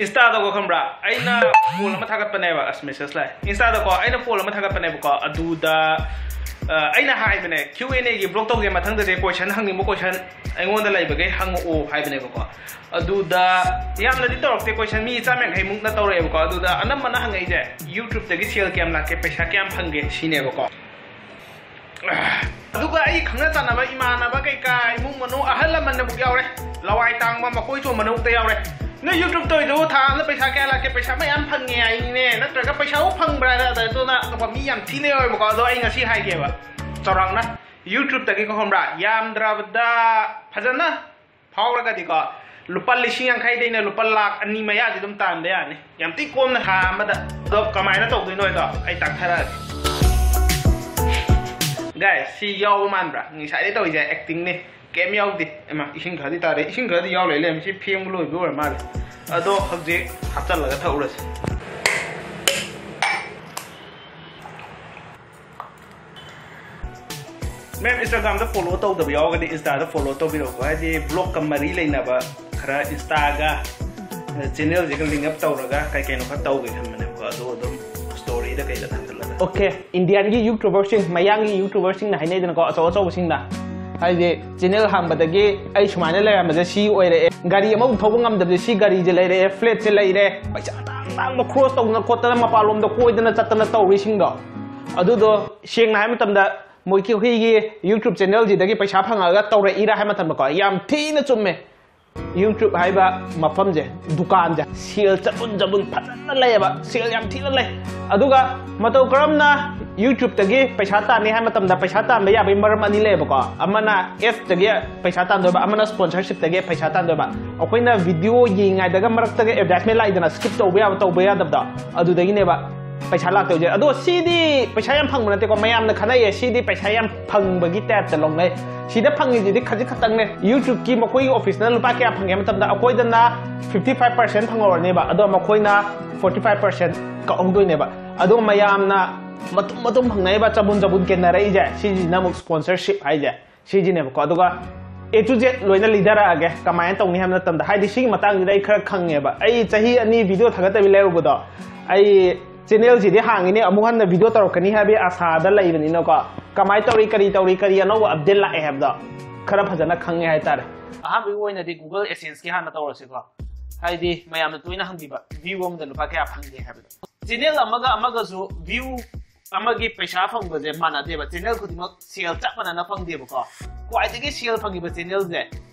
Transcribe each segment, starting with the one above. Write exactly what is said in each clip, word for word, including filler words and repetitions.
Instaꯗꯀꯣ, ꯈꯪꯕ꯭ꯔꯥ, ꯑꯩꯅ ꯄꯣꯜ ꯑꯃ ꯊꯥꯒꯠꯄꯅꯦꯕ꯫ ꯑꯁ, ꯃꯦꯁꯦꯖ ꯂꯥꯛꯑꯦ꯫ Instaꯗꯀꯣ ꯑꯩꯅ ꯄꯣꯜ ꯑꯃ ꯊꯥꯒꯠꯄꯅꯦꯕꯀꯣ, ꯑꯗꯨꯗ ꯑ, ꯑꯩꯅ ꯍꯥꯏꯕꯅꯦ, Q and Aꯒꯤ ꯕ꯭ꯂꯣꯛ ꯇꯧꯒꯦ ꯃꯊꯪꯗꯗꯤ ꯀꯣꯏꯁꯟ ꯍꯪꯅꯤꯡꯕ ꯀꯣꯏꯁꯟ ꯑꯩꯉꯣꯟꯗ ꯂꯩꯕꯈꯩ ꯍꯪꯉꯛꯑꯣ ꯍꯥꯏꯕꯅꯦꯕꯀꯣ꯫ ꯑꯗꯨꯗ ꯌꯥꯝꯅꯗꯤ ꯇꯧꯔꯛꯇꯦ ꯀꯣꯏꯁꯟ, ꯃꯤ ꯆꯥꯝ ꯌꯥꯡꯈꯩ ꯃꯨꯛꯅ ꯇꯧꯔꯛꯑꯦꯕꯀꯣ꯫ ꯑꯗꯨꯗ ꯑꯅꯝꯕꯅ ꯍꯪꯉꯛꯏꯁꯦ, YouTubeꯇꯒꯤ ꯁꯦꯜ ꯀꯌꯥꯝ ꯂꯥꯛꯀꯦ, ꯄꯩꯁꯥ ꯀꯌꯥꯝ ꯐꯪꯒꯦ, ꯁꯤꯅꯦꯕꯀꯣ꯫ ꯑꯗꯨꯒ ꯑꯩ ꯈꯪꯅ ꯆꯥꯟꯅꯕ ꯏꯃꯥꯟꯅꯕ ꯀꯩꯀꯥ, ꯏꯃꯨꯡ ꯃꯅꯨꯡ, ꯑꯍꯜ ꯂꯃꯟꯅꯕꯨꯛ ꯌꯥꯎꯔꯦ, ꯂꯋꯥꯏ ꯇꯥꯡꯕ ꯃꯀꯣꯏ ꯆꯣꯝꯕꯅꯕꯨꯛꯇ ꯌꯥꯎꯔꯦ꯫ "ꯅꯣꯏ YouTube ꯇꯧꯔꯤꯗꯨꯕꯨ ꯊꯥ ꯑꯃꯗ ꯄꯩꯁꯥ ꯀꯌꯥ ꯂꯥꯛꯀꯦ? ꯄꯩꯁꯥ ꯃꯌꯥꯝ ꯐꯪꯉꯦ ꯍꯥꯏꯅꯤꯅꯦ, ꯅꯠꯇ꯭ꯔꯒ ꯄꯩꯁꯥꯕꯨ ꯐꯪꯕ꯭ꯔꯥ?" ꯑꯗꯨꯅ ꯑꯇꯣꯞꯄ ꯃꯤ ꯌꯥꯝ ꯊꯤꯅ ꯌꯥꯎꯋꯦꯕꯀꯣ꯫ ꯑꯗꯣ ꯑꯩ ꯉꯁꯤ ꯍꯥꯏꯒꯦꯕ, ꯆꯥꯎꯔꯥꯛꯅ YouTubeꯇꯒꯤꯀꯣ, ꯈꯪꯕ꯭ꯔꯥ, ꯌꯥꯝꯗ꯭ꯔꯕꯗ ꯐꯖꯅ ꯐꯥꯎꯔꯒꯗꯤꯀꯣ, ꯂꯨꯄꯥ ꯂꯤꯁꯤꯡ ꯌꯥꯡꯈꯩꯗꯩꯅ ꯂꯨꯄꯥ ꯂꯥꯛ ꯑꯅꯤ ꯃꯌꯥꯗꯤ ꯑꯗꯨꯝ ꯇꯥꯟꯕ ꯌꯥꯅꯤ, ꯌꯥꯝ ꯊꯤ ꯀꯣꯝꯅ ꯊꯥ ꯑꯃꯗ꯫ ꯑꯗꯣ ꯀꯃꯥꯏꯅ ꯇꯧꯗꯣꯏꯅꯣ ꯍꯥꯏꯗꯣ ꯑꯩ ꯇꯥꯛꯊꯔꯛꯑꯒꯦ꯫ Guys, ꯁꯤ ꯌꯥꯎꯕ ꯃꯥꯟꯕ꯭ꯔꯥ? ꯉꯁꯥꯏꯗꯩ ꯇꯧꯔꯤꯁꯦ actingꯅꯦ, ꯀꯩꯝ ꯌꯥꯎꯗꯦ꯫ ꯏꯃꯥ, ꯏꯁꯤꯡ ꯈꯔꯗꯤ ꯇꯥꯔꯦ, ꯏꯁꯤꯡ ꯈꯔꯗꯤ ꯌꯥꯎ ꯂꯩ ꯂꯩꯔꯝꯃꯦ꯫ ꯁꯤ ꯐꯦꯡꯕ ꯂꯣꯏꯕ ꯑꯣꯏꯔ ꯃꯥꯜꯂꯦ꯫ ꯑꯗꯣ ꯍꯧꯖꯤꯛ ꯍꯥꯞꯆꯜꯂꯒ ꯊꯛꯎꯔꯁꯤ꯫ ꯃꯦꯝ, Instagramꯗ follow ꯇꯧꯗꯕ ꯌꯥꯎꯔꯒꯗꯤ Instaꯗ follow ꯇꯧꯕꯤꯔꯛꯎꯀꯣ꯫ ꯍꯥꯏꯗꯤ vlogꯀ ꯃꯔꯤ ꯂꯩꯅꯕ ꯈꯔ Instaꯒ, channelꯁꯤꯒ link up ꯇꯧꯔꯒ ꯀꯩ ꯀꯩꯅꯣ ꯈꯔ ꯇꯧꯒꯦ ꯈꯟꯕꯅꯦꯕꯀꯣ꯫ ꯑꯗꯣ ꯑꯗꯨꯝ storyꯗ ꯀꯩꯗ ꯊꯥꯒꯠꯂꯒ꯫ Okay, Indiaꯒꯤ YouTuberꯁꯤꯡ, ꯃꯌꯥꯡꯒꯤ YouTuberꯁꯤꯡꯅ ꯍꯥꯏꯅꯩꯗꯅꯀꯣ, ꯑꯆꯧ ꯑꯆꯧꯕꯁꯤꯡꯅ꯫ ꯍꯥꯏꯗꯤ channel ꯍꯥꯡꯕꯗꯒꯤ ꯑꯩ ꯁꯨꯃꯥꯏꯅ ꯂꯩꯔꯝꯕꯁꯦ ꯁꯤ ꯑꯣꯏꯔꯛꯑꯦ, ꯒꯥꯔꯤ ꯑꯃꯃꯨꯛ ꯊꯧꯕ ꯉꯝꯗꯕꯁꯦ ꯁꯤ ꯒꯥꯔꯤꯁꯦ ꯂꯩꯔꯛꯑꯦ, flatꯁꯦ ꯂꯩꯔꯦ, ꯄꯩꯁꯥ ꯇꯥꯡ ꯇꯥꯡꯕ ꯈꯣꯔꯁ ꯇꯧꯗꯅ ꯈꯣꯠꯇꯅ ꯃꯄꯥꯟꯂꯣꯝꯗ ꯀꯣꯏꯗꯅ ꯆꯠꯇꯅ ꯇꯧꯔꯤꯁꯤꯡꯗꯣ꯫ ꯑꯗꯨꯗꯣ ꯁꯦꯡꯅ ꯍꯥꯏꯕ ꯃꯇꯝꯗ ꯃꯣꯏꯒꯤ ꯑꯩꯈꯣꯏꯒꯤ YouTube channelꯁꯤꯗꯒꯤ ꯄꯩꯁꯥ ꯐꯪꯉꯒ ꯇꯧꯔꯛꯏꯔꯥ ꯍꯥꯏꯕ ꯃꯇꯝꯗꯀꯣ, ꯌꯥꯝ ꯊꯤꯅ ꯆꯨꯝꯃꯦ꯫ YouTube ꯍꯥꯏꯕ ꯃꯐꯝꯁꯦ, ꯗꯨꯀꯥꯟꯁꯦ, ꯁꯦꯜ ꯆꯕꯨꯟ ꯆꯕꯨꯟ ꯐꯖꯅ ꯂꯩꯌꯦꯕ, ꯁꯦꯜ ꯌꯥꯝ ꯊꯤꯅ ꯂꯩ꯫ ꯑꯗꯨꯒ ꯃꯇꯧ ꯀꯔꯝꯅ YouTubeꯇꯒꯤ ꯄꯩꯁꯥ ꯇꯥꯟꯅꯤ ꯍꯥꯏꯕ ꯃꯇꯝꯗ, ꯄꯩꯁꯥ ꯇꯥꯟꯕ ꯌꯥꯕꯒꯤ ꯃꯔꯝ ꯑꯅꯤ ꯂꯩꯌꯦꯕꯀꯣ꯫ ꯑꯃꯅ adsꯇꯒꯤ ꯄꯩꯁꯥ ꯇꯥꯟꯗꯣꯏꯕ, ꯑꯃꯅ sponsorshipꯇꯒꯤ ꯄꯩꯁꯥ ꯇꯥꯟꯗꯣꯏꯕ꯫ ꯑꯩꯈꯣꯏꯅ video ꯌꯦꯡꯉꯤꯉꯩꯗꯒ ꯃꯔꯛꯇꯒ advertisement ꯂꯥꯛꯏꯗꯅ, skip ꯇꯧꯕ ꯌꯥꯕ, ꯇꯧꯕ ꯌꯥꯗꯕꯗꯣ, ꯑꯗꯨꯗꯒꯤꯅꯦꯕ ꯄꯩꯁꯥ ꯂꯥꯛꯇꯣꯏꯁꯦ꯫ ꯑꯗꯣ ꯁꯤꯗꯤ ꯄꯩꯁꯥ ꯌꯥꯝ ꯐꯪꯕ ꯅꯠꯇꯦꯀꯣ, ꯃꯌꯥꯝꯅ ꯈꯟꯅꯩꯌꯦ ꯁꯤꯗꯤ ꯄꯩꯁꯥ ꯌꯥꯝ ꯐꯪꯕꯒꯤ typeꯇ ꯂꯧꯅꯩ꯫ ꯁꯤꯗ ꯐꯪꯉꯤꯁꯤꯗꯤ ꯈꯖꯤꯛ ꯈꯛꯇꯪꯅꯦ꯫ YouTubeꯀꯤ ꯃꯈꯣꯏꯒꯤ officeꯅ ꯂꯨꯄꯥ ꯀꯌꯥ ꯐꯪꯒꯦ ꯍꯥꯏꯕ ꯃꯇꯝꯗ, ꯑꯩꯈꯣꯏꯗꯅ fifty five percent ꯐꯪꯍꯧꯔꯅꯦꯕ, ꯑꯗꯣ ꯃꯈꯣꯏꯅ forty five percent ꯀꯛꯍꯧꯗꯣꯏꯅꯦꯕ꯫ ꯑꯗꯣ ꯃꯌꯥꯝꯅ ꯃꯇꯨꯝ ꯃꯇꯨꯝ ꯐꯪꯅꯩꯕ, ꯆꯕꯨꯟ ꯆꯕꯨꯟ ꯀꯦꯟꯅꯔꯛꯏꯁꯦ, ꯁꯤꯁꯤꯅ ꯑꯃꯨꯛ sponsorship ꯍꯥꯏꯁꯦ꯫ ꯁꯤꯁꯤꯅꯦꯕꯀꯣ꯫ ꯑꯗꯨꯒ A to Z ꯂꯣꯏꯅ ꯂꯤꯊꯔꯛꯑꯒꯦ, ꯀꯃꯥꯏꯅ ꯇꯧꯅꯤ ꯍꯥꯏꯕ ꯃꯇꯝꯗ, ꯍꯥꯏꯗꯤ ꯁꯤꯒꯤ ꯃꯇꯥꯡꯁꯤꯗ ꯑꯩ ꯈꯔ ꯈꯪꯉꯦꯕ꯫ ꯑꯩ ꯆꯍꯤ ꯑꯅꯤ video ꯊꯥꯒꯠꯇꯕꯤ ꯂꯩꯔꯨꯕꯗꯣ, ꯑꯩ channelꯁꯤꯗꯤ ꯍꯥꯡꯉꯤꯅꯦ, ꯑꯃꯨꯛ ꯍꯟꯅ video ꯇꯧꯔꯛꯀꯅꯤ ꯍꯥꯏꯕꯒꯤ ꯑꯁꯥꯗ ꯂꯩꯕꯅꯤꯅꯀꯣ, ꯀꯃꯥꯏꯅ ꯇꯧꯔꯤ, ꯀꯔꯤ ꯇꯧꯔꯤ, ꯀꯔꯤ ꯑꯅꯧꯕ update ꯂꯥꯛꯑꯦ ꯍꯥꯏꯕꯗꯣ ꯈꯔ ꯐꯖꯅ ꯈꯪꯉꯦ ꯍꯥꯏꯇꯥꯔꯦ꯫ ꯑꯍꯥꯟꯕꯒꯤ ꯑꯣꯏꯅꯗꯤ Google AdSenseꯀꯤ ꯍꯥꯟꯅ ꯇꯧꯔꯁꯤꯀꯣ, ꯍꯥꯏꯗꯤ ꯃꯌꯥꯝꯅ ꯇꯣꯏꯅ ꯍꯪꯕꯤꯕ, view ꯑꯃꯗ ꯂꯨꯄꯥ ꯀꯌꯥ ꯐꯪꯒꯦ ꯍꯥꯏꯕꯗꯣ꯫ Channel ꯑꯃꯒ ꯑꯃꯒꯁꯨ view ꯑꯃꯒꯤ ꯄꯩꯁꯥ ꯐꯪꯕꯁꯦ ꯃꯥꯟꯅꯗꯦꯕ, channel ꯈꯨꯗꯤꯡꯃꯛ sale ꯆꯞ ꯃꯥꯟꯅꯅ ꯐꯪꯗꯦꯕꯀꯣ꯫ ꯈ꯭ꯋꯥꯏꯗꯒꯤ sale ꯐꯪꯉꯤꯕ channelꯁꯦ,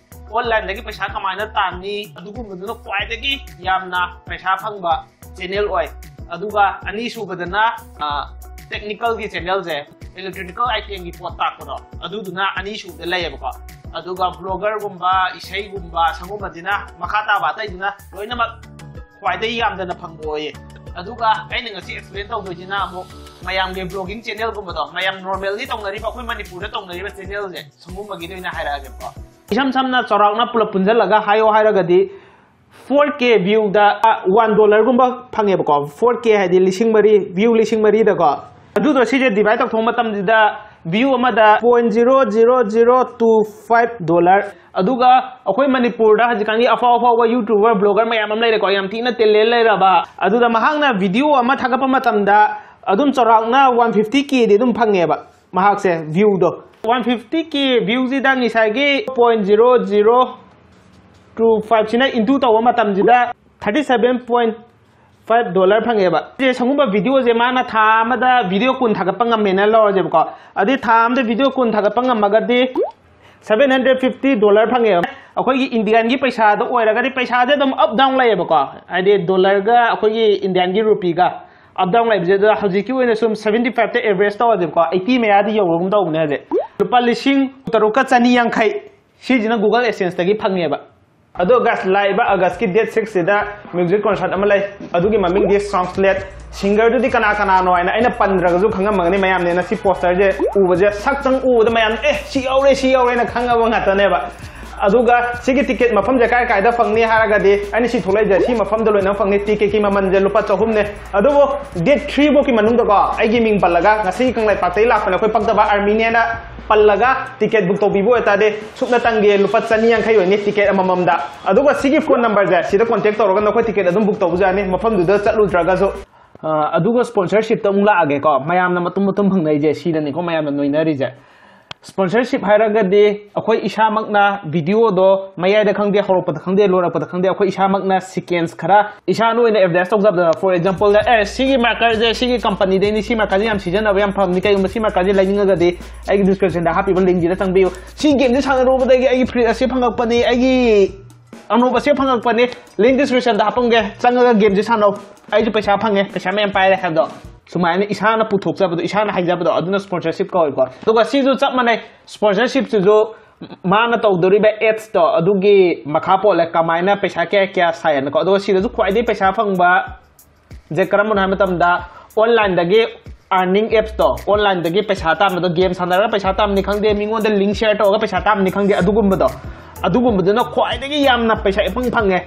onlineꯗꯒꯤ ꯄꯩꯁꯥ ꯀꯃꯥꯏꯅ ꯇꯥꯟꯅꯤ, ꯑꯗꯨꯒꯨꯝꯕꯗꯨꯅ ꯈ꯭ꯋꯥꯏꯗꯒꯤ ꯌꯥꯝꯅ ꯄꯩꯁꯥ ꯐꯪꯕ channel ꯑꯣꯏ꯫ ꯑꯗꯨꯒ ꯑꯅꯤꯁꯨꯕꯗꯅ, ꯑ, technicalꯒꯤ channelꯁꯦ, electrical itemꯒꯤ ꯄꯣꯠ ꯇꯥꯛꯄꯗꯣ, ꯑꯗꯨꯗꯨꯅ ꯑꯅꯤꯁꯨꯕꯗ ꯂꯩꯌꯦꯕꯀꯣ꯫ ꯑꯗꯨꯒ bloggerꯒꯨꯝꯕ, ꯏꯁꯩꯒꯨꯝꯕ, ꯁꯪꯒꯨꯝꯕꯁꯤꯅ ꯃꯈꯥ ꯇꯥꯕ ꯑꯇꯩꯗꯨꯅ ꯂꯣꯏꯅꯃꯛ ꯈ꯭ꯋꯥꯏꯗꯒꯤ ꯌꯥꯝꯗꯅ ꯐꯪꯕ ꯑꯣꯏꯌꯦ꯫ ꯑꯗꯨꯒ ꯑꯩꯅ ꯉꯁꯤ explain ꯇꯧꯗꯣꯏꯁꯤꯅ ꯑꯃꯨꯛ ꯃꯌꯥꯝꯒꯤ vlogging channelꯒꯨꯝꯕꯗꯣ, ꯃꯌꯥꯝ normally ꯇꯧꯅꯔꯤꯕ, ꯑꯩꯈꯣꯏ ꯃꯅꯤꯄꯨꯔꯗ ꯇꯧꯅꯔꯤꯕ channelꯁꯦ, ꯁꯪꯒꯨꯝꯕꯒꯤꯗ ꯑꯣꯏꯅ ꯍꯥꯏꯔꯛꯑꯒꯦꯀꯣ꯫ ꯏꯁꯝ ꯁꯝꯅ ꯆꯥꯎꯔꯥꯛꯅ ꯄꯨꯂꯞ ꯄꯨꯟꯁꯤꯜꯂꯒ ꯍꯥꯏꯌꯣ ꯍꯥꯏꯔꯒꯗꯤ, four K viewꯗ, ꯑ, one dollarꯒꯨꯝꯕ ꯐꯪꯉꯦꯕꯀꯣ, four K ꯍꯥꯏꯗꯤ ꯂꯤꯁꯤꯡ ꯃꯔꯤ, view ꯂꯤꯁꯤꯡ ꯃꯔꯤꯗꯀꯣ꯫ ꯑꯗꯨꯗꯣ ꯁꯤꯁꯦ divide ꯇꯧꯊꯣꯛꯄ ꯃꯇꯝꯁꯤꯗ, view ꯑꯃꯗ point zero zero zero two five dollar꯫ ꯑꯗꯨꯒ ꯑꯩꯈꯣꯏ ꯃꯅꯤꯄꯨꯔꯗ ꯍꯧꯖꯤꯛꯀꯥꯟꯒꯤ ꯑꯐꯥꯎ ꯑꯐꯥꯎꯕ YouTuber, blogger ꯃꯌꯥꯝ ꯑꯃ ꯂꯩꯔꯦꯀꯣ, ꯌꯥꯝ ꯊꯤꯅ talent ꯂꯩꯔꯕ꯫ ꯑꯗꯨꯗ ꯃꯍꯥꯛꯅ video ꯑꯃ ꯊꯥꯒꯠꯄ ꯃꯇꯝꯗ ꯑꯗꯨꯝ ꯆꯥꯎꯔꯥꯛꯅ one fifty Kꯗꯤ ꯑꯗꯨꯝ ꯐꯪꯉꯦꯕ ꯃꯍꯥꯛꯁꯦ, viewꯗꯣ꯫ One fifty K viewꯁꯤꯗ ꯉꯁꯥꯏꯒꯤ point zero zero two five ꯁꯤꯅ into ꯇꯧꯕ ꯃꯇꯝꯁꯤꯗ thirty seven point five dollar ꯐꯪꯉꯦꯕ꯫ ꯁꯤꯁꯦ ꯁꯤꯒꯨꯝꯕ videoꯁꯦ ꯃꯥꯅ ꯊꯥ ꯑꯃꯗ video ꯀꯨꯟ ꯊꯥꯒꯠꯄ ꯉꯝꯃꯦꯅ ꯂꯧꯔꯁꯦꯕꯀꯣ꯫ ꯑꯗꯨꯗꯤ ꯊꯥ ꯑꯃꯗ video ꯀꯨꯟ ꯊꯥꯒꯠꯄ ꯉꯝꯃꯒꯗꯤ seven hundred fifty dollar ꯐꯪꯉꯦꯕ꯫ ꯑꯩꯈꯣꯏꯒꯤ Indianꯒꯤ ꯄꯩꯁꯥꯗ ꯑꯣꯏꯔꯒꯗꯤ ꯄꯩꯁꯥꯁꯦ ꯑꯗꯨꯝ up down ꯂꯩꯌꯦꯕꯀꯣ, ꯍꯥꯏꯗꯤ dollarꯒ ꯑꯩꯈꯣꯏꯒꯤ Indianꯒꯤ rupeeꯒ up down ꯂꯩꯕꯁꯦ꯫ ꯑꯗꯨꯗ ꯍꯧꯖꯤꯛꯀꯤ ꯑꯣꯏꯅ ꯁꯨꯝ seventy fiveꯇ average ꯇꯧꯔꯁꯦꯕꯀꯣ, eighty ꯃꯌꯥꯗꯤ ꯌꯧꯕꯒꯨꯝ ꯇꯧꯕꯅꯦ ꯍꯧꯖꯤꯛ꯫ ꯂꯨꯄꯥ ꯂꯤꯁꯤꯡ ꯇꯔꯨꯛꯀ ꯆꯅꯤ ꯌꯥꯡꯈꯩ, ꯁꯤꯁꯤꯅ Google AdSenseꯇꯒꯤ ꯐꯪꯉꯦꯕ꯫ ꯑꯗꯣ guys, ꯂꯥꯛꯏꯕ Augustꯀꯤ date sixꯁꯤꯗ music concert ꯑꯃ ꯂꯩ, ꯑꯗꯨꯒꯤ ꯃꯃꯤꯡꯗꯤ Soundslate꯫ Singerꯗꯨꯗꯤ ꯀꯅꯥ ꯀꯅꯥꯅꯣ ꯍꯥꯏꯅ ꯑꯩꯅ ꯄꯟꯗ꯭ꯔꯒꯁꯨ ꯈꯪꯉꯝꯃꯒꯅꯤ ꯃꯌꯥꯝꯅ, ꯁꯤ posterꯁꯦ ꯎꯕꯁꯦ, ꯁꯛꯇꯪ ꯎꯕꯗ ꯃꯌꯥꯝꯅ "ꯑꯦ, ꯁꯤ ꯌꯥꯎꯔꯦ, ꯁꯤ ꯌꯥꯎꯔꯦꯅ" ꯈꯪꯉꯕ ꯉꯥꯛꯇꯅꯦꯕ꯫ ꯑꯗꯨꯒ ꯁꯤꯒꯤ ticket ꯃꯐꯝꯁꯦ ꯀꯥꯏ ꯀꯥꯏꯗ ꯐꯪꯅꯤ ꯍꯥꯏꯔꯒꯗꯤ, ꯑꯩꯅ ꯁꯤ ꯊꯣꯛꯂꯛꯏꯁꯦ ꯁꯤ ꯃꯐꯝꯗ ꯂꯣꯏꯅ ꯐꯪꯅꯤ꯫ Ticketꯀꯤ ꯃꯃꯜꯁꯦ ꯂꯨꯄꯥ ꯆꯍꯨꯝꯅꯦ꯫ ꯑꯗꯨꯕꯨ date three ꯐꯥꯎꯒꯤ ꯃꯅꯨꯡꯗꯀꯣ, ꯑꯩꯒꯤ ꯃꯤꯡ ꯄꯜꯂꯒ, ꯉꯁꯤꯒꯤ ꯀꯪꯂꯩꯄꯥꯛꯇꯒꯤ ꯂꯥꯛꯄꯅꯦ, ꯑꯩꯈꯣꯏ ꯄꯛꯇꯕ ꯑꯥꯔꯃꯤꯅꯦꯅ ꯄꯜꯂꯒ ꯇꯤꯀꯦꯠ ꯕꯨꯛ ꯇꯧꯕꯤꯕ ꯑꯣꯏꯇꯥꯔꯗꯤ ꯁꯨꯞꯅꯇꯪꯒꯤ ꯂꯨꯄꯥ ꯆꯅꯤ ꯌꯥꯡꯈꯩ ꯑꯣꯏꯅꯤ ꯇꯤꯀꯦꯠ ꯑꯃꯃꯝꯗ꯫ ꯑꯗꯨꯒ ꯁꯤꯒꯤ ꯐꯣꯟ ꯅꯝꯕꯔꯁꯦ ꯁꯤꯗ ꯀꯣꯟꯇꯦꯛ ꯇꯧꯔꯒ ꯅꯈꯣꯏ ꯇꯤꯀꯦꯠ ꯑꯗꯨꯝ ꯕꯨꯛ ꯇꯧꯕꯁꯨ ꯌꯥꯅꯤ, ꯃꯐꯝꯗꯨꯗ ꯆꯠꯂꯨꯗ꯭ꯔꯒꯁꯨ꯫ ꯑ, ꯑꯗꯨꯒ ꯁ꯭ꯄꯣꯟꯁꯔꯁꯤꯞꯇ ꯑꯃꯨꯛ ꯂꯥꯛꯑꯒꯦꯀꯣ꯫ ꯃꯌꯥꯝꯅ ꯃꯇꯨꯝ ꯃꯇꯨꯝ ꯐꯪꯅꯩꯁꯦ ꯁꯤꯗꯅꯤꯀꯣ, ꯃꯌꯥꯝꯅ ꯅꯣꯏꯅꯔꯤꯁꯦ꯫ ꯁ꯭ꯄꯣꯟꯁꯔꯁꯤꯞ ꯍꯥꯏꯔꯒꯗꯤ ꯑꯩꯈꯣꯏ ꯏꯁꯥꯃꯛꯅ ꯚꯤꯗꯤꯑꯣꯗꯣ ꯃꯌꯥꯏꯗ ꯈꯪꯗꯦ, ꯍꯧꯔꯛꯄꯗ ꯈꯪꯗꯦ, ꯂꯣꯏꯔꯛꯄꯗ ꯈꯪꯗꯦ, ꯑꯩꯈꯣꯏ ꯏꯁꯥꯃꯛꯅ ꯁꯤꯀꯦꯟꯁ ꯈꯔ ꯏꯁꯥꯅ ꯑꯣꯏꯅ ꯑꯦꯗꯚꯔꯇꯥꯏꯁ ꯇꯧꯖꯕꯗ, ꯐꯣꯔ ꯑꯦꯛꯖꯥꯝꯄꯜꯗ, "ꯑꯦ, ꯁꯤꯒꯤ ꯃꯥꯔꯀꯔꯁꯦ ꯁꯤꯒꯤ ꯀꯝꯄꯅꯤꯗꯩꯅꯤ, ꯁꯤ ꯃꯥꯔꯀꯔꯁꯦ ꯌꯥꯝ ꯁꯤꯖꯤꯟꯅꯕ ꯌꯥꯝ ꯐꯕꯅꯤ, ꯀꯩꯒꯨꯝꯕ ꯁꯤ ꯃꯥꯔꯀꯔꯁꯦ ꯂꯩꯅꯤꯡꯉꯒꯗꯤ ꯑꯩꯒꯤ ꯗꯤꯁꯀ꯭ꯔꯤꯞꯁꯟꯗ ꯍꯥꯞꯄꯤꯕ ꯂꯤꯡꯁꯤꯗ ꯆꯪꯕꯤꯌꯨ꯫ ꯁꯤ ꯒꯦꯝꯁꯦ ꯁꯥꯟꯅꯔꯨꯕꯗꯒꯤ ꯑꯩꯒꯤ ꯐ꯭ꯔꯤꯖ ꯑꯁꯤ ꯐꯪꯉꯛꯄꯅꯤ, ꯑꯩꯒꯤ ꯑꯅꯧꯕ ꯑꯁꯤ ꯐꯪꯉꯛꯄꯅꯤ, ꯂꯤꯡ ꯗꯤꯁꯀ꯭ꯔꯤꯞꯁꯟꯗ ꯍꯥꯞꯄꯝꯒꯦ, ꯆꯪꯉꯒ ꯒꯦꯝꯁꯦ ꯁꯥꯟꯅꯧ, ꯑꯩꯁꯨ ꯄꯩꯁꯥ ꯐꯪꯉꯦ, ꯄꯩꯁꯥ ꯃꯌꯥꯝ ꯄꯥꯏꯔꯦ" ꯍꯥꯏꯕꯗꯣ꯫ ꯁꯨꯃꯥꯏꯅ ꯏꯁꯥꯅ ꯄꯨꯊꯣꯛꯆꯕꯗꯣ, ꯏꯁꯥꯅ ꯍꯥꯏꯖꯕꯗꯣ, ꯑꯗꯨꯅ ꯁ꯭ꯄꯣꯟꯁꯔꯁꯤꯞ ꯀꯧꯏꯀꯣ꯫ ꯑꯗꯨꯒ ꯁꯤꯁꯨ ꯆꯞ ꯃꯥꯟꯅꯩ, ꯁ꯭ꯄꯣꯟꯁꯔꯁꯤꯞꯁꯤꯁꯨ ꯃꯥꯅ ꯇꯧꯗꯣꯔꯤꯕ ꯑꯦꯗꯁꯇꯣ ꯑꯗꯨꯒꯤ ꯃꯈꯥ ꯄꯣꯜꯂꯦ, ꯀꯃꯥꯏꯅ ꯄꯩꯁꯥ ꯀꯌꯥ ꯀꯌꯥ ꯁꯥꯏꯌꯦꯅꯀꯣ꯫ ꯑꯗꯨꯒ ꯁꯤꯗꯁꯨ ꯈ꯭ꯋꯥꯏꯗꯒꯤ ꯄꯩꯁꯥ ꯐꯪꯕ ꯁꯦ ꯀꯔꯝꯕꯅꯣ ꯍꯥꯏꯕ ꯃꯇꯝꯗ, ꯑꯣꯟꯂꯥꯏꯟꯗꯒꯤ ꯑꯥꯔꯅꯤꯡ ꯑꯦꯞꯁꯇꯣ, ꯑꯣꯟꯂꯥꯏꯟꯗꯒꯤ ꯄꯩꯁꯥ ꯇꯥꯟꯕꯗꯣ, ꯒꯦꯝ ꯁꯥꯟꯅꯔꯒ ꯄꯩꯁꯥ ꯇꯥꯟꯕꯅꯤ ꯈꯪꯗꯦ, ꯃꯤꯉꯣꯟꯗ ꯂꯤꯡ ꯁꯤꯌꯔ ꯇꯧꯔꯒ ꯄꯩꯁꯥ ꯇꯥꯟꯕꯅꯤ ꯈꯪꯗꯦ, ꯑꯗꯨꯒꯨꯝꯕꯗꯣ, ꯑꯗꯨꯒꯨꯝꯕꯗꯨꯅ ꯈ꯭ꯋꯥꯏꯗꯒꯤ ꯌꯥꯝꯅ ꯄꯩꯁꯥ ꯏꯐꯪ ꯐꯪꯉꯦ꯫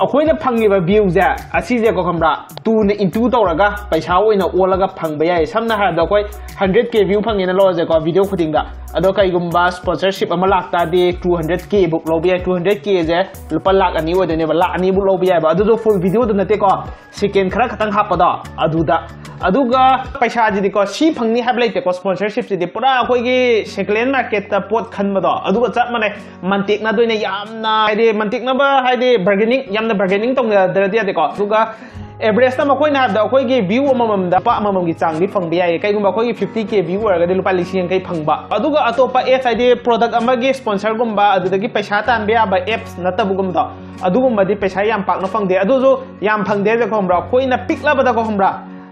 ꯑꯩꯈꯣꯏꯅ ꯐꯪꯉꯤꯕ ꯚ꯭ꯌꯨꯁꯦ ꯑꯁꯤꯁꯦꯀꯣ, ꯈꯪꯕ꯭ꯔꯥ, ꯇꯨꯅ ꯏꯟꯇꯨ ꯇꯧꯔꯒ ꯄꯩꯁꯥ ꯑꯣꯏꯅ ꯑꯣꯜꯂꯒ ꯐꯪꯕ ꯌꯥꯏ꯫ ꯁꯝꯅ ꯍꯥꯏꯔꯕꯗ ꯑꯩꯈꯣꯏ ꯍꯟꯗ꯭ꯔꯦꯠ ꯀꯦ ꯚ꯭ꯌꯨ ꯐꯪꯉꯦꯅ ꯂꯧꯔꯁꯦꯀꯣ, ꯚꯤꯗꯤꯑꯣ ꯈꯨꯗꯤꯡꯗ꯫ ꯑꯗꯣ ꯀꯩꯒꯨꯝꯕ ꯁ꯭ꯄꯣꯟꯁꯔꯁꯤꯞ ꯑꯃ ꯂꯥꯛꯇꯥꯔꯗꯤ ꯇꯨ ꯍꯟꯗ꯭ꯔꯦꯠ ꯀꯦ ꯕꯨꯛ ꯂꯧꯕ ꯌꯥꯏ꯫ ꯇꯨ ꯍꯟꯗ꯭ꯔꯦꯠ ꯀꯦꯁꯦ ꯂꯨꯄꯥ ꯂꯥꯛ ꯑꯅꯤ ꯑꯣꯏꯗꯣꯏꯅꯦꯕ, ꯂꯥꯛ ꯑꯅꯤꯕꯨ ꯂꯧꯕ ꯌꯥꯏꯕ꯫ ꯑꯗꯨꯁꯨ ꯐꯨꯜ ꯚꯤꯗꯤꯑꯣꯗ ꯅꯠꯇꯦꯀꯣ, ꯁꯦꯀꯦꯟ ꯈꯔ ꯈꯛꯇꯪ ꯍꯥꯞꯄꯗꯣ ꯑꯗꯨꯗ꯫ ꯑꯗꯨꯒ ꯄꯩꯁꯥꯁꯤꯗꯤꯀꯣ, ꯁꯤ ꯐꯪꯅꯤ ꯍꯥꯏꯕ ꯂꯩꯇꯦꯀꯣ꯫ ꯁ꯭ꯄꯣꯟꯁꯔꯁꯤꯞꯁꯤꯗꯤ ꯄꯨꯔꯥ ꯑꯩꯈꯣꯏꯒꯤ ꯁꯦꯀꯦꯟ ꯍꯦꯟ ꯃꯥꯔꯀꯦꯠꯇ ꯄꯣꯠ ꯈꯟꯕꯗꯣ ꯑꯗꯨꯒ ꯆꯞ ꯃꯥꯟꯅꯩ꯫ ꯃꯟꯇꯦꯛꯅꯗꯣꯏꯅꯦ ꯌꯥꯝꯅ, ꯍꯥꯏꯗꯤ ꯃꯟꯇꯦꯛꯅꯕ ꯍꯥꯏꯗꯤ ꯕꯥꯔꯒꯦꯅꯤꯡ, ꯌꯥꯝꯅ ꯕꯥꯔꯒꯦꯅꯤꯡ ꯇꯧꯅꯗ꯭ꯔꯗꯤ ꯌꯥꯗꯦꯀꯣ꯫ ꯑꯗꯨꯒ ꯑꯦꯚꯔꯦꯖꯇ ꯃꯈꯣꯏꯅ ꯍꯥꯏꯕꯗ ꯑꯩꯈꯣꯏꯒꯤ ꯚ꯭ꯌꯨ ꯑꯃꯃꯝꯗ ꯂꯨꯄꯥ ꯑꯃꯃꯝꯒꯤ ꯆꯥꯡꯗꯤ ꯐꯪꯕ ꯌꯥꯏꯌꯦ꯫ ꯀꯩꯒꯨꯝꯕ ꯑꯩꯈꯣꯏꯒꯤ ꯐꯤꯐꯇꯤ ꯀꯦ ꯚ꯭ꯌꯨ ꯑꯣꯏꯔꯒꯗꯤ ꯂꯨꯄꯥ ꯂꯤꯁꯤꯡ ꯌꯥꯡꯈꯩ ꯐꯪꯕ꯫ ꯑꯗꯨꯒ ꯑꯇꯣꯞꯄ ꯑꯦꯗꯁ, ꯍꯥꯏꯗꯤ ꯄ꯭ꯔꯣꯗꯛ ꯑꯃꯒꯤ ꯁ꯭ꯄꯣꯟꯁꯔꯒꯨꯝꯕ, ꯑꯗꯨꯗꯒꯤ ꯄꯩꯁꯥ ꯇꯥꯟꯕ ꯌꯥꯕ ꯑꯦꯞꯁ ꯅꯠꯇꯕꯒꯨꯝꯕꯗꯣ, ꯑꯗꯨꯒꯨꯝꯕꯗꯤ ꯄꯩꯁꯥ ꯌꯥꯝ ꯄꯥꯛꯅ ꯐꯪꯗꯦ꯫ ꯑꯗꯨꯁꯨ ꯌꯥꯝ ꯐꯪꯗꯦ ꯍꯥꯏꯁꯦ ꯈꯪꯕ꯭ꯔꯥ, ꯑꯩꯈꯣꯏꯅ ꯄꯤꯛꯂꯕꯗ ꯈꯪꯕ꯭ꯔꯥ,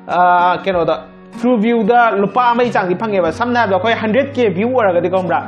ꯑ, ꯀꯩꯅꯣꯗ, ꯇ꯭ꯔꯨ ꯚ꯭ꯌꯨꯗ ꯂꯨꯄꯥ ꯑꯃꯒꯤ ꯆꯥꯡꯗꯤ ꯐꯪꯉꯦꯕ꯫ ꯁꯝꯅ ꯍꯥꯏꯔꯕꯗ ꯑꯩꯈꯣꯏ ꯍꯟꯗ꯭ꯔꯦꯠ ꯀꯦ ꯚ꯭ꯌꯨ ꯑꯣꯏꯔꯒꯗꯤ ꯈꯪꯕ꯭ꯔꯥ,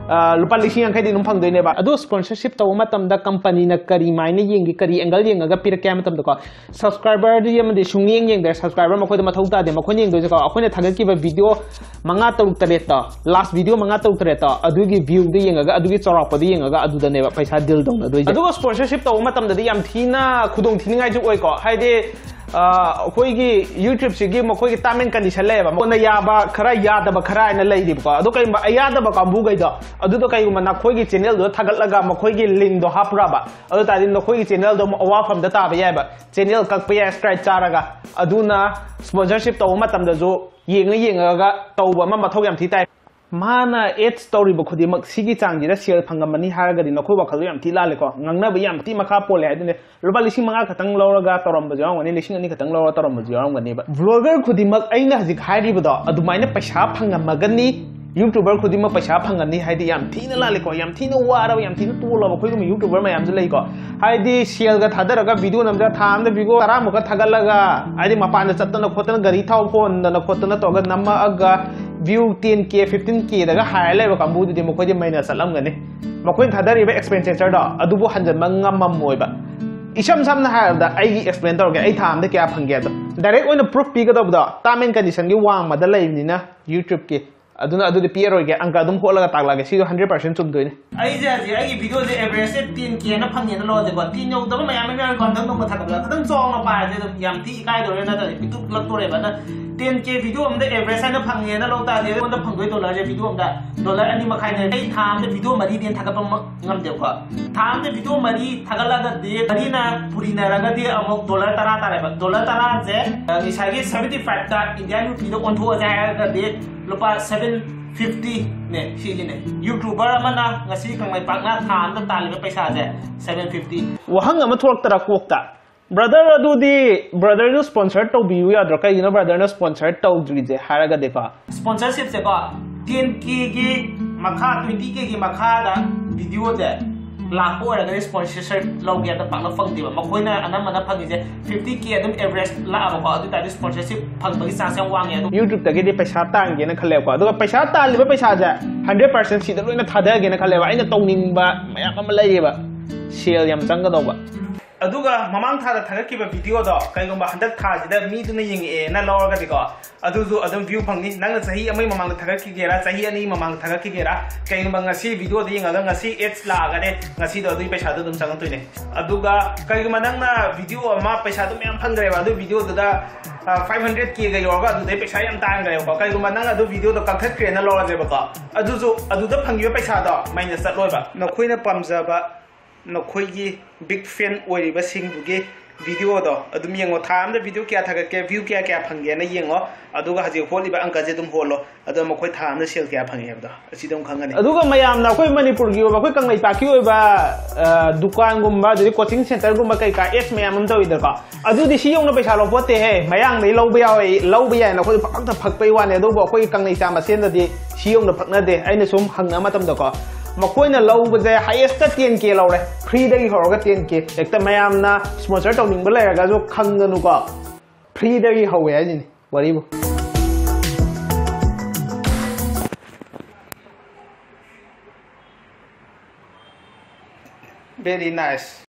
ꯑ, ꯂꯨꯄꯥ ꯂꯤꯁꯤꯡ ꯌꯥꯡꯈꯩꯗꯤ ꯑꯗꯨꯝ ꯐꯪꯗꯣꯏꯅꯦꯕ꯫ ꯑꯗꯣ ꯁ꯭ꯄꯣꯟꯁꯔꯁꯤꯞ ꯇꯧꯕ ꯃꯇꯝꯗ ꯀꯝꯄꯅꯤꯅ ꯀꯔꯤ ꯃꯥꯏꯅ ꯌꯦꯡꯒꯦ, ꯀꯔꯤ ꯑꯦꯡꯒꯜ ꯌꯦꯡꯉꯒ ꯄꯤꯔꯛꯀꯦ ꯍꯥꯏꯕ ꯃꯇꯝꯗꯀꯣ, ꯁꯕꯁꯀ꯭ꯔꯥꯏꯕꯔꯗꯤ ꯑꯃꯗꯤ ꯁꯨꯡꯌꯦꯡ ꯌꯦꯡꯗ꯭ꯔꯦ꯫ ꯁꯕꯁꯀ꯭ꯔꯥꯏꯕꯔ ꯃꯈꯣꯏꯗ ꯃꯊꯧ ꯇꯥꯗꯦ꯫ ꯃꯈꯣꯏꯅ ꯌꯦꯡꯗꯣꯏꯁꯦꯀꯣ, ꯑꯩꯈꯣꯏꯅ ꯊꯥꯒꯠꯈꯤꯕ ꯚꯤꯗꯤꯑꯣ ꯃꯉꯥ, ꯇꯔꯨꯛ, ꯇꯔꯦꯠꯇꯣ, ꯂꯥꯁ ꯚꯤꯗꯤꯑꯣ ꯃꯉꯥ, ꯇꯔꯨꯛ, ꯇꯔꯦꯠꯇꯣ, ꯑꯗꯨꯒꯤ ꯚ꯭ꯌꯨꯗ ꯌꯦꯡꯉꯒ, ꯑꯗꯨꯒꯤ ꯆꯥꯎꯔꯥꯛꯄꯗ ꯌꯦꯡꯉꯒ ꯑꯗꯨꯗꯅꯦꯕ ꯄꯩꯁꯥ ꯗꯤꯜ ꯇꯧꯅꯗꯣꯏꯁꯦ꯫ ꯑꯗꯨꯒ ꯁ꯭ꯄꯣꯟꯁꯔꯁꯤꯞ ꯇꯧꯕ ꯃꯇꯝꯗꯗꯤ ꯌꯥꯝ ꯊꯤꯅ ꯈꯨꯗꯣꯡ ꯊꯤꯅꯤꯡꯉꯥꯏꯁꯨ ꯑꯣꯏꯀꯣ꯫ ꯍꯥꯏꯗꯤ ꯑꯩꯈꯣꯏꯒꯤ YouTube-ꯁꯤꯒꯤ ꯃꯈꯣꯏꯒꯤ term and condition ꯂꯩꯌꯦꯕ, ꯃꯉꯣꯟꯗ ꯌꯥꯕ ꯈꯔ, ꯌꯥꯗꯕ ꯈꯔ ꯍꯥꯏꯅ ꯂꯩꯔꯤꯕꯀꯣ꯫ ꯑꯗꯣ ꯀꯩꯒꯨꯝꯕ ꯑꯌꯥꯗꯕ ꯀꯥꯡꯕꯨꯈꯩꯗꯣ, ꯑꯗꯨꯗꯣ ꯀꯩꯒꯨꯝꯕ ꯅꯈꯣꯏꯒꯤ channel-ꯗꯨꯗ ꯊꯥꯒꯠꯂꯒ ꯃꯈꯣꯏꯒꯤ link-ꯗꯣ ꯍꯥꯞꯄꯨꯔꯕ, ꯑꯗꯨ ꯇꯥꯔꯗꯤ ꯅꯈꯣꯏꯒꯤ channel-ꯗꯣ ꯑꯃꯨꯛ ꯑꯋꯥꯐꯝꯗ ꯇꯥꯕ ꯌꯥꯏꯕ꯫ Channel ꯀꯛꯄ ꯌꯥꯏ strike ꯆꯥꯔꯒ꯫ ꯑꯗꯨꯅ sponsorship ꯇꯧꯕ ꯃꯇꯝꯗꯁꯨ ꯌꯦꯡꯉ ꯌꯦꯡꯉꯒ ꯇꯧꯕ ꯑꯃ ꯃꯊꯧ ꯌꯥꯝ ꯊꯤ ꯇꯥꯏ꯫ ꯃꯥꯅ ads ꯇꯧꯔꯤꯕ ꯈꯨꯗꯤꯡꯃꯛ ꯁꯤꯒꯤ ꯆꯥꯡꯁꯤꯗ sale ꯐꯪꯉꯝꯃꯅꯤ ꯍꯥꯏꯔꯒꯗꯤ ꯅꯈꯣꯏ ꯋꯥꯈꯜꯗꯣ ꯌꯥꯝ ꯊꯤ ꯂꯥꯜꯂꯦꯀꯣ꯫ ꯉꯥꯡꯅꯕ ꯌꯥꯝ ꯊꯤ ꯃꯈꯥ ꯄꯣꯜꯂꯦ ꯍꯥꯏꯗꯨꯅꯦ꯫ ꯂꯨꯄꯥ ꯂꯤꯁꯤꯡ ꯃꯉꯥ ꯈꯛꯇꯪ ꯂꯧꯔꯒ ꯇꯧꯔꯝꯕꯁꯨ ꯌꯥꯎꯔꯝꯒꯅꯤ, ꯂꯤꯁꯤꯡ ꯑꯅꯤ ꯈꯛꯇꯪ ꯂꯧꯔꯒ ꯇꯧꯔꯝꯕꯁꯨ ꯌꯥꯎꯔꯝꯒꯅꯦꯕ꯫ Vlogger ꯈꯨꯗꯤꯡꯃꯛ ꯑꯩꯅ ꯍꯧꯖꯤꯛ ꯍꯥꯏꯔꯤꯕꯗꯣ ꯑꯗꯨꯃꯥꯏꯅ ꯄꯩꯁꯥ ꯐꯪꯉꯝꯃꯒꯅꯤ, YouTuber ꯈꯨꯗꯤꯡꯃꯛ ꯄꯩꯁꯥ ꯐꯪꯉꯝꯅꯤ ꯍꯥꯏꯗꯤ ꯌꯥꯝ ꯊꯤꯅ ꯂꯥꯜꯂꯦꯀꯣ꯫ ꯌꯥꯝ ꯊꯤꯅ ꯋꯥꯔꯕ, ꯌꯥꯝ ꯊꯤꯅ ꯇꯣꯜꯂꯕ ꯑꯩꯈꯣꯏꯒꯨꯝꯕ YouTuber ꯃꯌꯥꯝꯁꯨ ꯂꯩꯀꯣ꯫ ꯍꯥꯏꯗꯤ sale-ꯒ ꯊꯥꯗꯔꯒ video ꯅꯝꯖꯔ ꯊꯥ ꯑꯃꯗ video ꯇꯔꯥꯃꯨꯛꯀ ꯊꯥꯒꯠꯂꯒ, ꯍꯥꯏꯗꯤ ꯃꯄꯥꯟꯗ ꯆꯠꯇꯅ ꯈꯣꯠꯇꯅ ꯒꯥꯔꯤ ꯊꯥꯎ ꯍꯣꯟꯗꯅ ꯈꯣꯠꯇꯅ ꯇꯧꯔꯒ ꯅꯝꯃꯛꯑꯒ view ten K, fifteen K-ꯗꯒ ꯍꯥꯏꯔ ꯂꯩꯕ ꯀꯥꯡꯕꯨꯗꯨꯗꯤ ꯃꯈꯣꯏꯗꯤ ꯃꯩꯅ ꯆꯠꯂꯝꯒꯅꯤ꯫ ꯃꯈꯣꯏꯅ ꯊꯥꯗꯔꯤꯕ expenditure-ꯗꯣ ꯑꯗꯨꯕꯨ ꯍꯟꯖꯤꯟꯕ ꯉꯝꯃꯝꯃꯣꯏꯕ꯫ ꯏꯁꯝ ꯁꯝꯅ ꯍꯥꯏꯔꯕꯗ ꯑꯩꯒꯤ explain ꯇꯧꯔꯒꯦ, ꯑꯩ ꯊꯥ ꯑꯃꯗ ꯀꯌꯥ ꯐꯪꯒꯦ ꯑꯗꯣ꯫ Direct ꯑꯣꯏꯅ proof ꯄꯤꯒꯗꯧꯕꯗꯣ term and condition-ꯒꯤ ꯋꯥꯡꯃꯗ ꯂꯩꯕꯅꯤꯅ YouTube-ꯀꯤ꯫ ꯑꯗꯨꯅ ꯑꯗꯨꯗꯤ ꯄꯤꯔꯔꯣꯏꯒꯦ, ꯑꯪꯀ ꯑꯗꯨꯝ ꯍꯣꯠꯂꯒ ꯇꯥꯛꯂꯛꯑꯒꯦ, ꯁꯤꯁꯨ hundred percent ꯆꯨꯝꯗꯣꯏꯅꯤ꯫ ꯑꯩꯁꯦ ꯍꯧꯖꯤꯛ ꯑꯩꯒꯤ video-ꯁꯦ average-ꯁꯦ ten K-ꯅ ꯐꯪꯉꯦꯅ ꯂꯧꯔꯁꯦꯀꯣ꯫ Ten ꯌꯧꯗꯕ ꯃꯌꯥꯝ ꯑꯃ ꯌꯥꯎꯔꯤꯀꯣ, ꯍꯟꯗꯛ ꯅꯣꯡꯃ ꯊꯥꯒꯠꯄꯗ ꯈꯤꯇꯪ ꯆꯥꯎꯅ ꯄꯥꯔꯗꯤ ꯑꯗꯨꯝ ꯌꯥꯝ ꯊꯤ ꯏꯀꯥꯏꯗꯧꯔꯦ, ꯅꯠꯇ꯭ꯔꯗꯤ ꯄꯤꯛꯇꯨ ꯄꯤꯛꯂꯛꯇꯣꯔꯦꯕ꯫ ꯑꯗ ten K video ꯑꯃꯗ average ꯍꯥꯏꯅ ꯐꯪꯉꯦꯅ ꯂꯧ ꯇꯥꯔꯗꯤ ꯑꯩꯉꯣꯟꯗ ꯐꯪꯗꯣꯏ dollar-ꯁꯦ video ꯑꯃꯗ dollar ꯑꯅꯤ ꯃꯈꯥꯏꯅꯦ꯫ ꯑꯩ ꯊꯥ ꯑꯃꯗ video ꯃꯔꯤꯗꯤ ꯊꯥꯒꯠꯄ ꯉꯝꯗꯦꯕꯀꯣ꯫ ꯊꯥ ꯑꯃꯗ video ꯃꯔꯤ ꯊꯥꯒꯠꯂꯒꯗꯤ ꯃꯔꯤꯅ ꯄꯨꯔꯤꯅꯔꯒꯗꯤ ꯑꯃꯨꯛ dollar ꯇꯔꯥ ꯇꯥꯔꯦꯕ꯫ Dollar ꯇꯔꯥꯁꯦ, ꯑ, ꯉꯁꯥꯏꯒꯤ seventy five-ꯇ Indian rupee-ꯗ ꯑꯣꯟꯊꯣꯛꯑꯁꯦ ꯍꯥꯏꯔꯒꯗꯤ ꯂꯨꯄꯥ seven fifty-ꯅꯦ ꯁꯤꯒꯤꯅꯦ꯫ YouTuber ꯑꯃꯅ ꯉꯁꯤ ꯀꯪꯂꯩꯄꯥꯛꯅ ꯊꯥ ꯑꯃꯗ ꯇꯥꯜꯂꯤꯕ ꯄꯩꯁꯥꯁꯦ seven fifty꯫ ꯋꯥꯍꯪ ꯑꯃ ꯊꯣꯛꯂꯛꯇꯔꯥ ꯀꯣꯛꯇ? Brother, ꯑꯗꯨꯗꯤ brother-ꯅ sponsor ꯇꯧꯕꯤꯌꯨ ꯌꯥꯗ꯭ꯔꯣ? ꯀꯩꯒꯤꯅꯣ brother-ꯅ sponsor ꯇꯧꯗ꯭ꯔꯤꯁꯦ ꯍꯥꯏꯔꯒꯗꯤꯀꯣ꯫ Sponsorship-ꯁꯦꯀꯣ, ten K-ꯒꯤ ꯃꯈꯥ, twenty K-ꯒꯤ ꯃꯈꯥꯗ video-ꯁꯦ ꯂꯥꯛꯄ ꯑꯣꯏꯔꯒꯗꯤ sponsorship ꯂꯧꯒꯦ ꯑꯗ ꯄꯥꯛꯅ ꯐꯪꯗꯦꯕ꯫ ꯃꯈꯣꯏꯅ ꯑꯅꯝꯕꯅ ꯐꯪꯉꯤꯁꯦ fifty K ꯑꯗꯨꯝ average ꯂꯥꯛꯑꯕꯀꯣ, ꯑꯗꯨ ꯇꯥꯔꯗꯤ sponsorship ꯐꯪꯕꯒꯤ chance ꯌꯥꯝ ꯋꯥꯡꯉꯦ꯫ ꯑꯗꯨꯝ YouTube-ꯇꯒꯤꯗꯤ ꯄꯩꯁꯥ ꯇꯥꯟꯒꯦꯅ ꯈꯜꯂꯦꯕꯀꯣ, ꯑꯗꯨꯒ ꯄꯩꯁꯥ ꯇꯥꯜꯂꯤꯕ ꯄꯩꯁꯥꯁꯦ hundred percent ꯁꯤꯗ ꯂꯣꯏꯅ ꯊꯥꯗꯒꯦꯅ ꯈꯜꯂꯦꯕ꯫ ꯑꯩꯅ ꯇꯧꯅꯤꯡꯕ ꯃꯌꯥꯝ ꯑꯃ ꯂꯩꯌꯦꯕ, sale ꯌꯥꯝ ꯆꯪꯒꯗꯧꯕ꯫ ꯑꯗꯨꯒ ꯃꯃꯥꯡ ꯊꯥꯗ ꯊꯥꯒꯠꯈꯤꯕ ꯚꯤꯗꯤꯑꯣꯗꯣ ꯀꯩꯒꯨꯝꯕ ꯍꯟꯗꯛ ꯊꯥꯁꯤꯗ ꯃꯤꯗꯨꯅ ꯌꯦꯡꯉꯛꯑꯦꯅ ꯂꯧꯔꯒꯗꯤꯀꯣ, ꯑꯗꯨꯁꯨ ꯑꯗꯨꯝ ꯚ꯭ꯌꯨ ꯐꯪꯅꯤ꯫ ꯅꯪꯅ ꯆꯍꯤ ꯑꯃꯒꯤ ꯃꯃꯥꯡꯗ ꯊꯥꯒꯠꯈꯤꯒꯦꯔꯥ, ꯆꯍꯤ ꯑꯅꯤꯒꯤ ꯃꯃꯥꯡꯗ ꯊꯥꯒꯠꯈꯤꯒꯦꯔꯥ, ꯀꯩꯒꯨꯝꯕ ꯉꯁꯤ ꯚꯤꯗꯤꯑꯣꯗ ꯌꯦꯡꯉꯒ ꯉꯁꯤ ꯑꯦꯗꯁ ꯂꯥꯛꯑꯒꯗꯤ ꯉꯁꯤꯗꯣ ꯑꯗꯨꯒꯤ ꯄꯩꯁꯥꯗꯣ ꯑꯗꯨꯝ ꯆꯪꯉꯛꯇꯣꯏꯅꯦ꯫ ꯑꯗꯨꯒ ꯀꯩꯒꯨꯝꯕ ꯅꯪꯅ ꯚꯤꯗꯤꯑꯣ ꯑꯃ ꯄꯩꯁꯥꯗꯣ ꯃꯌꯥꯝ ꯐꯪꯈ꯭ꯔꯦꯕ, ꯑꯗꯨ ꯚꯤꯗꯤꯑꯣꯗꯨꯗ ꯐꯥꯏꯚ ꯍꯟꯗ꯭ꯔꯦꯗ ꯀꯦꯒ ꯌꯧꯔꯒ ꯑꯗꯨꯗꯩ ꯄꯩꯁꯥ ꯌꯥꯝ ꯇꯥꯟꯈ꯭ꯔꯦꯕꯀꯣ, ꯀꯩꯒꯨꯝꯕ ꯅꯪ ꯑꯗꯨ ꯚꯤꯗꯤꯑꯣꯗꯣ ꯀꯛꯊꯠꯈ꯭ꯔꯦꯅ ꯂꯧꯔꯁꯦꯕꯀꯣ, ꯑꯗꯨꯁꯨ ꯑꯗꯨꯗ ꯐꯪꯈꯤꯕ ꯄꯩꯁꯥꯗꯣ ꯃꯥꯏꯅꯁ ꯆꯠꯂꯣꯏꯕ꯫ ꯅꯈꯣꯏꯅ ꯄꯥꯝꯖꯕ ꯅꯈꯣꯏꯒꯤ ꯕꯤꯛ ꯐꯦꯟ ꯑꯣꯏꯔꯤꯕꯁꯤꯡꯗꯨꯒꯤ ꯚꯤꯗꯤꯑꯣꯗꯣ ꯑꯗꯨꯝ ꯌꯦꯡꯉꯣ꯫ ꯊꯥ ꯑꯃꯗ ꯚꯤꯗꯤꯑꯣ ꯀꯌꯥ ꯊꯥꯒꯠꯀꯦ, ꯚ꯭ꯌꯨ ꯀꯌꯥ ꯀꯌꯥ ꯐꯪꯒꯦꯅ ꯌꯦꯡꯉꯣ꯫ ꯑꯗꯨꯒ ꯍꯧꯖꯤꯛ ꯍꯣꯠꯂꯤꯕ ꯑꯪꯀꯁꯦ ꯑꯗꯨꯝ ꯍꯣꯠꯂꯣ꯫ ꯑꯗꯣ ꯃꯈꯣꯏ ꯊꯥ ꯑꯃꯗ ꯁꯦꯜ ꯀꯌꯥ ꯐꯪꯉꯦ ꯍꯥꯏꯕꯗꯣ ꯑꯁꯤꯗ ꯑꯃꯨꯛ ꯈꯪꯒꯅꯤ꯫ ꯑꯗꯨꯒ ꯃꯌꯥꯝꯅ ꯑꯩꯈꯣꯏ ꯃꯅꯤꯄꯨꯔꯒꯤ ꯑꯣꯏꯕ, ꯑꯩꯈꯣꯏ ꯀꯪꯂꯩꯄꯥꯛꯀꯤ ꯑꯣꯏꯕ, ꯑ, ꯗꯨꯀꯥꯟꯒꯨꯝꯕ, ꯑꯗꯩ ꯀꯣꯆꯤꯡ ꯁꯦꯟꯇꯔꯒꯨꯝꯕ ꯀꯩꯀꯥ ꯑꯦꯗꯁ ꯃꯌꯥꯝ ꯑꯃ ꯇꯧꯋꯤꯗꯅꯀꯣ, ꯑꯗꯨꯗꯤ ꯁꯤ ꯌꯧꯅ ꯄꯩꯁꯥ ꯂꯧꯄꯣꯠꯇꯦꯍꯦ꯫ ꯃꯌꯥꯡꯗꯩ ꯂꯧꯕ ꯌꯥꯎꯋꯦ, ꯂꯧꯕ ꯌꯥꯏꯅ ꯑꯩꯈꯣꯏ ꯄꯪꯐꯛꯇ ꯐꯛꯄꯩ ꯋꯥꯅꯤ, ꯑꯗꯨꯕꯨ ꯑꯩꯈꯣꯏ ꯀꯪꯂꯩꯆꯥ ꯃꯁꯦꯟꯗꯗꯤ ꯁꯤ ꯌꯧꯅ ꯐꯛꯅꯗꯦ꯫ ꯑꯩꯅ ꯁꯨꯝ ꯍꯪꯅꯕ ꯃꯇꯝꯗꯀꯣ, ꯃꯈꯣꯏꯅ ꯂꯧꯕꯁꯦ ꯍꯥꯏꯌꯦꯁꯇ ꯇꯦꯟ ꯀꯦ ꯂꯧꯔꯦ, ꯐ꯭ꯔꯤꯗꯒꯤ ꯍꯧꯔꯒ ꯇꯦꯟ ꯀꯦ꯫ ꯍꯦꯛꯇ ꯃꯌꯥꯝꯅ ꯁ꯭ꯄꯣꯟꯁꯔ ꯇꯧꯅꯤꯡꯕ ꯂꯩꯔꯒꯁꯨ ꯈꯪꯒꯅꯨꯀꯣ, ꯐ꯭ꯔꯤꯗꯒꯤ ꯍꯧꯋꯦ ꯍꯥꯏꯁꯤꯅꯤ ꯋꯥꯔꯤꯕꯨ꯫ Very nice.